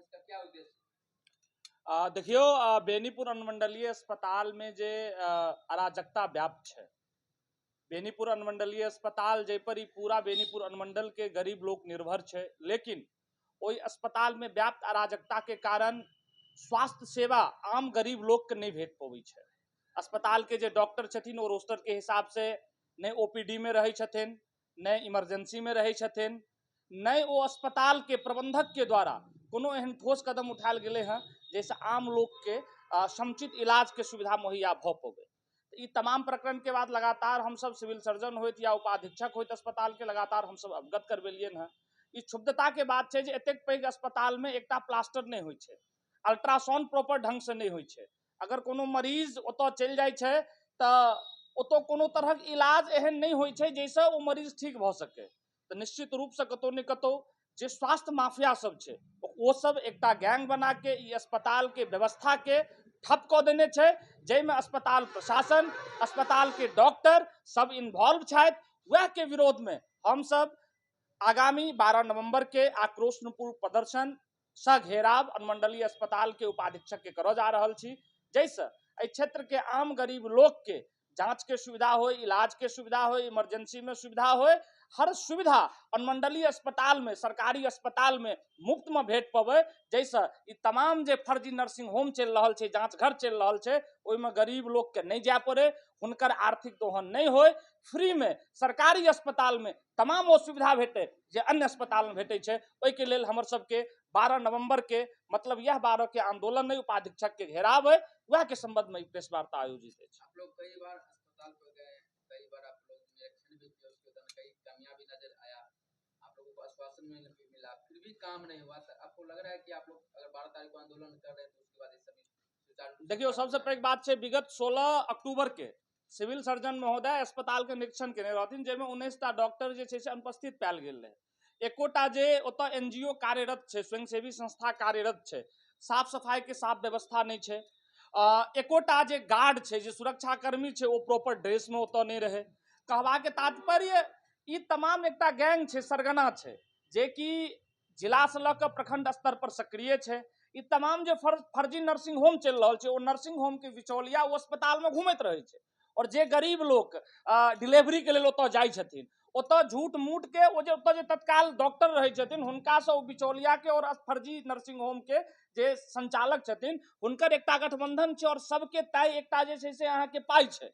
इसका क्या उद्देश्य? देखियौ, बेनीपुर अनुमंडलीय अस्पताल में जे अराजकता व्याप्त छै, बेनीपुर अनुमंडलीय अस्पताल जाहि पर ई पूरा बेनीपुर अनुमंडल के गरीब लोक निर्भर छै, लेकिन ओहि अस्पताल में व्याप्त अराजकता के कारण स्वास्थ्य सेवा आम गरीब लोक के नहि भेट पबै छै। अस्पताल के जे डॉक्टर छथिन ओ रोस्टर के हिसाब से नहि ओपीडी में रहै छथिन, नहि इमरजेंसी में रहै छथिन, नहि ओ अस्पताल के प्रबंधक के द्वारा कोनो एहन ठोस कदम उठायल गेलै हँ जाहिसँ आम लोकके समुचित इलाज के सुविधा मुहैया भऽ पबै। ई तमाम प्रकरण के बाद लगातार हमसब सिविल सर्जन होइत या उपाधीक्षक होइत अस्पताल के लगातार हमसब अवगत करबेलियनि हँ। ई क्षुब्धता के बात छै जे एतेक पैघ अस्पताल में एकटा प्लास्टर नहि होइ छै, अल्ट्रासाउंड प्रॉपर ढंग से नहि होइ छै। अगर कोनो मरीज ओतऽ चलि जाइ छै तऽ ओतऽ कोनो तरहक इलाज एहन नहि होइ छै जाहिसँ ओ मरीज ठीक भऽ सकै। तऽ निश्चित रूपसँ कतहु ने कतहु जे स्वास्थ्य माफिया सब छै ओ सब एकटा गैंग बना के ई अस्पताल के व्यवस्था के ठप कऽ देने छै, जाहिमे अस्पताल प्रशासन, अस्पताल के डॉक्टर सब इन्वॉल्व छथि। वएह के विरोध में हमसब आगामी 12 नवंबर के आक्रोशपूर्ण प्रदर्शन सह घेराव अनुमंडलीय अस्पताल के उपाधीक्षक के करऽ जा रहल छी, जाहिसँ एहि क्षेत्र के आम गरीब लोक के जांच के सुविधा हो, इलाज के सुविधा हो, इमरजेंसी में सुविधा हो, हर सुविधा अनुमंडलीय अस्पताल में, सरकारी अस्पताल में मुफ्त में भेट पबै, जाहिसँ ई तमाम जे फर्जी नर्सिंग होम चलि रहल छै, जांच घर चलि रहल छै, ओहिमे गरीब लोक के नहि जाय पड़े, हुनकर आर्थिक दोहन नहि होय, फ्री में सरकारी अस्पताल में तमाम ओ सुविधा भेटे जे अन्य अस्पताल में भेटै छै। ओहिके लेल हमर सबके 12 नवंबर के, मतलब यह 12 के आंदोलन नहीं, उपाधीक्षक के घेराव है, वह के संबंध में प्रेस वार्ता आयोजित है। आप लोग कई बार अस्पताल पर गए, कई बार आप लोग निरीक्षण भी किया, उसके दौरान कई कामयाबी नजर आया, आप लोगों को आश्वासन भी मिला, फिर भी काम नहीं हुआ। तो आपको लग रहा है कि आप लोग अगर 12 तारीख को आंदोलन कर रहे हैं तो उसके बाद ये सभी सुचारू रूप से देखियो, काम सबसे होगा? पैघ बात छै, विगत 16 अक्टूबर के सिविल सर्जन महोदय अस्पताल के निरीक्षण केने रहथिन, जाहिमे 19 टा डॉक्टर जे छै से अनुपस्थित पायल गेल रहै। एकोटा जे ओतऽ एन जी ओ कार्यरत छै, स्वयंसेवी संस्था कार्यरत छै, साफ सफाई के साफ व्यवस्था नहि छै, एकोटा जे गार्ड छै, जे सुरक्षाकर्मी छै, ओ प्रॉपर ड्रेस में ओतऽ नहि रहै। कहबाके तात्पर्य ई तमाम एकटा गैंग छै, सरगना छै, जे कि जिला से लऽ कऽ प्रखंड स्तर पर सक्रिय छै। ई तमाम जे फर्जी नर्सिंग होम चलि रहल छै, ओ नर्सिंग होम के बिचौलिया ओ अस्पताल में घूमैत रहै छै, और जे गरीब लोक डिलीवरी के लेल ओतऽ जाइ छथिन, ओतऽ झूठ मूठ के ओ जे ओतऽ जे तत्काल डॉक्टर रहै छथिन, हुनकासँ ओ बिचौलिया के और फर्जी नर्सिंग होम के जे संचालक छथिन, हुनकर एकटा गठबंधन छै, और सबके तय एकटा जे छै से अहाँके पाइ छै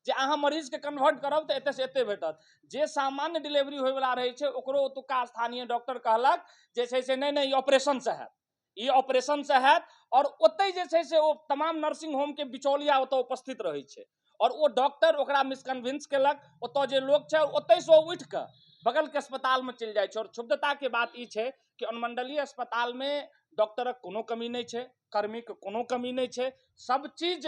जे अहाँ मरीजके कन्वर्ट करब तऽ एतऽसँ एते भेटत। जे सामान्य डिलीवरी होइवला रहै छै, ओकरो ओतुका स्थानीय डॉक्टर कहलक जे छै से नहि नहि ई ऑपरेशनसँ हैत, ई ऑपरेशनसँ हैत, और ओतहि जे छै से ओ तमाम नर्सिंग होम के बिचौलिया ओतऽ उपस्थित रहै छै, और ओ डॉक्टर ओकरा मिसकन्विंस केलक, ओतऽ जे लोक छै ओतहिसँ ओ उठि कऽ बगलके अस्पतालमे चलि जाइ छै। और क्षुब्धताके बात ई छै कि अनुमंडलीय अस्पतालमे डॉक्टरक कोनो कमी नहि छै, कर्मीके कोनो कमी नहि छै, सब चीज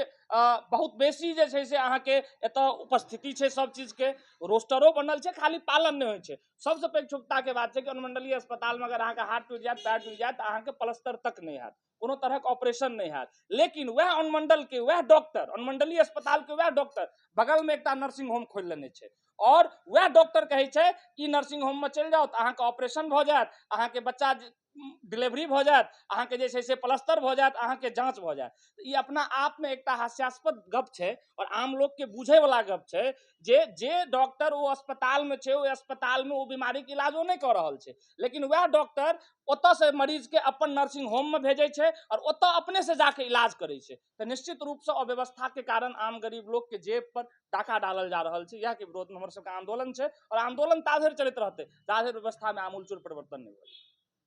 बहुत बेसी जे छै से अहाँके एतऽ उपस्थिति छै, सब चीजके रोस्टरो बनल छै, खाली पालन नहि होइ छै। सबसँ पैघ क्षुब्धताके बात छै कि अनुमंडलीय अस्पतालमे अगर अहाँके हाथ टूटि जायत, पैर टूटि जायत, तऽ अहाँके प्लस्तर तक नहि हैत, कोनो तरहक ऑपरेशन नहि हैत। लेकिन वएह अनुमंडल के वएह डॉक्टर, अनुमंडलीय अस्पताल के वएह डॉक्टर बगलमे एकटा नर्सिंग होम खोलि लेने छै, और वएह डॉक्टर कहै छै ई नर्सिंग होममे चलि जाउ तऽ अहाँके ऑपरेशन भऽ जायत, अहाँके बच्चा डिलीवरी भऽ जायत, अहाँके जे छै से प्लस्तर भऽ जायत, अहाँके जाँच भऽ जायत। ई अपना आपमे एकटा हास्यास्पद गप छै और आम लोकके बुझैवला गप छै जे डॉक्टर ओ अस्पतालमे छै, ओहि अस्पतालमे ओ बीमारीके इलाजो नहि कऽ रहल छै, लेकिन वएह डॉक्टर ओतऽसँ मरीजके अपन नर्सिंग होममे भेजै छै और ओतऽ अपनेसँ जाके इलाज करै छै। तऽ निश्चित रूपसँ अव्यवस्थाके कारण आम गरीब लोकके जेब पर डाका डालल जा रहल छै। इएहके विरोधमे हमर सबके आंदोलन छै और आंदोलन ताधरि चलैत रहतै जाधरि व्यवस्थामे आमूलचूल परिवर्तन नहि होय।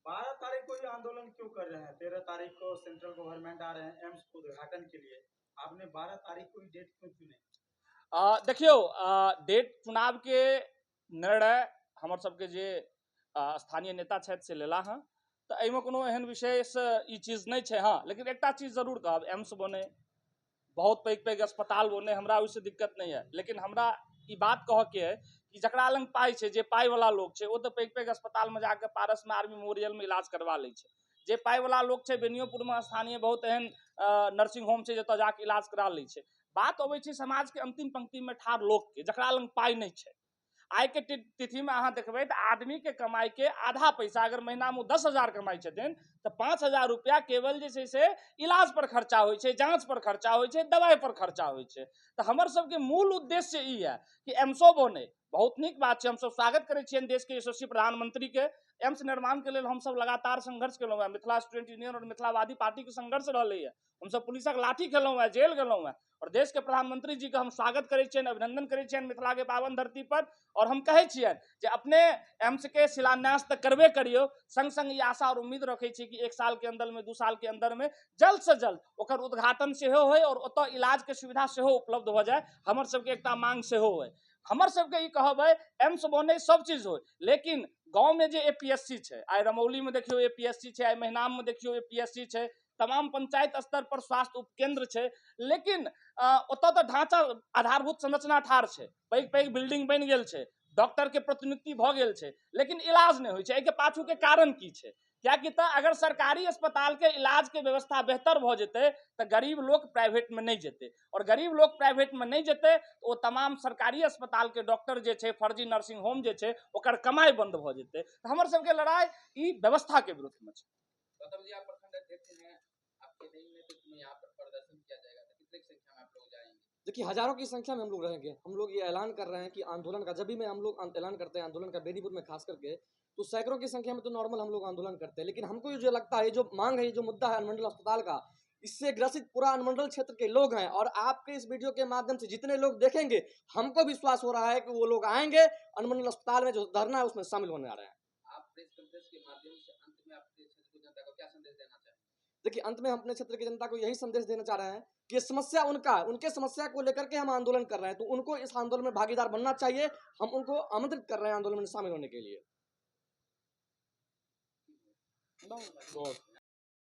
12 तारीख को ये आंदोलन क्यों कर रहे हैं? 13 तारीख को सेंट्रल गवर्नमेंट आ रहे हैं एम्स को उद्घाटन के लिए, आपने 12 तारीख को ही डेट क्यों चुने? देखियौ, डेट चुनाव के निर्णय हमर सबके जे स्थानीय नेता छथि से लेला हँ, तऽ एहिमे कोनो एहन विशेष ई चीज नहि छै। हँ, लेकिन एकटा चीज जरूर कहब, एम्स बने, बहुत पैघ पैघ अस्पताल बने, हमरा ओहिसँ दिक्कत नहि यऽ, लेकिन हमरा ई बात कहऽके अइ कि जकरा लग पाइ छै, जे पाइवला लोक छै, ओ तऽ पैघ पैघ अस्पतालमे जाकऽ पारसमे, आर्मी मेमोरियलमे इलाज करवा लै छै। जे पाइवला लोक छै, बेनियोपुरमे स्थानीय बहुत एहन नर्सिंग होम छै जतऽ जाकऽ इलाज करा लै छै। बात अबै छै समाजके अंतिम पंक्तिमे ठाढ़ लोकके, जकरा लग पाइ नहि छै। आइके तिथिमे अहाँ देखबै तऽ आदमीके कमाइके आधा पैसा, अगर महीनामे ओ 10,000 कमाइ छथिन तऽ 5,000 रुपैआ केवल जे छै से इलाज पर खर्चा होइ छै, जाँच पर खर्चा होइ छै, दवाइ पर खर्चा होइ छै। तऽ हमर सबके मूल उद्देश्य ई यऽ कि एम्सो बनै, बहुत नीक बात छै, हमसब स्वागत करै छियनि देशके यशस्वी प्रधानमंत्रीके। एम्स निर्माणके लेल हमसब लगातार संघर्ष केलहुँ हेँ, मिथिला स्टूडेंट यूनियन और मिथिलावादी पार्टीके संघर्ष रहलैए, हमसब पुलिसक लाठी खेलहुँ हेँ, जेल गेलहुँ हेँ, और देशके प्रधानमंत्री जीके हम स्वागत करै छियनि, अभिनंदन करै छियनि मिथिलाके पावन धरती पर। और हम कहै छियनि जे अपने एम्सके शिलान्यास तऽ करबे करियौ, संग संग ई आशा और उम्मीद रखै छी कि 1 साल के अंदर में, 2 साल के अंदर में जल्द से जल्द ओकर उद्घाटन सेहो होय और ओतऽ इलाजके सुविधा सेहो उपलब्ध भऽ जाय। हमर सबके एकटा मांग सेहो होय। हमर सबके ई कहब है एम्स बने, सब चीज होय, लेकिन गाँवमे जे APSC छै, आइ रमौलीमे देखियौ APSC छै, आइ महिनाममे देखियौ APSC छै, तमाम पंचायत स्तर पर स्वास्थ्य उपकेंद्र छै, लेकिन ओतऽ तऽ ढाँचा आधारभूत संरचना ठाढ़ छै, पैघ पैघ बिल्डिंग बनि गेल छै, डॉक्टर के प्रतिनियुक्ति भऽ गेल छै, लेकिन इलाज नहि होइ छै। एहिके पाछू के कारण की छै? कियाकि तऽ अगर सरकारी अस्पताल के इलाज के व्यवस्था बेहतर भऽ जेतै तऽ गरीब लोक प्राइवेट में नहि जेतै, और गरीब लोक प्राइवेट में नहि जेतै तऽ ओ तमाम सरकारी अस्पताल के डॉक्टर जे छै, फर्जी नर्सिंग होम जे छै, ओकर कमाइ बंद भऽ जेतै। तऽ हमर सबके लड़ाइ ई व्यवस्था के विरुद्ध में छै। गौतम जी, आप प्रखंड अध्यक्ष हैं, आपके नई नेतृत्व में यहाँ पर प्रदर्शन किया जाएगा, तो कितने की संख्या में आप लोग जाएंगे? देखिए, हजारों की संख्या में हम लोग रहेंगे। हम लोग ये ऐलान कर रहे हैं कि आंदोलन का, जब भी मैं हम लोग ऐलान करते हैं आंदोलन का बेनीपुर में खास करके, तो सैकड़ों की संख्या में तो नॉर्मल हम लोग आंदोलन करते हैं, लेकिन हमको जो लगता है, जो मांग है, जो मुद्दा है अनुमंडल अस्पताल का, इससे ग्रसित पूरा अनुमंडल क्षेत्र के लोग हैं। और आपके इस वीडियो के माध्यम से जितने लोग देखेंगे, हमको विश्वास हो रहा है कि वो लोग आएंगे अनुमंडल अस्पताल में जो धरना है उसमें शामिल होने आ रहे हैं। आप प्रेस कॉन्फ्रेंस के माध्यम से अंत में अपने क्षेत्र की जनता को क्या संदेश देना चाहेंगे? देखिए, अंत में हम अपने क्षेत्र की जनता को यही संदेश देना चाह रहे हैं कि ये समस्या उनका है, उनके समस्या को लेकर के हम आंदोलन कर रहे हैं, तो उनको इस आंदोलन में भागीदार बनना चाहिए। हम उनको आमंत्रित कर रहे हैं आंदोलन में शामिल होने के लिए। बहुत।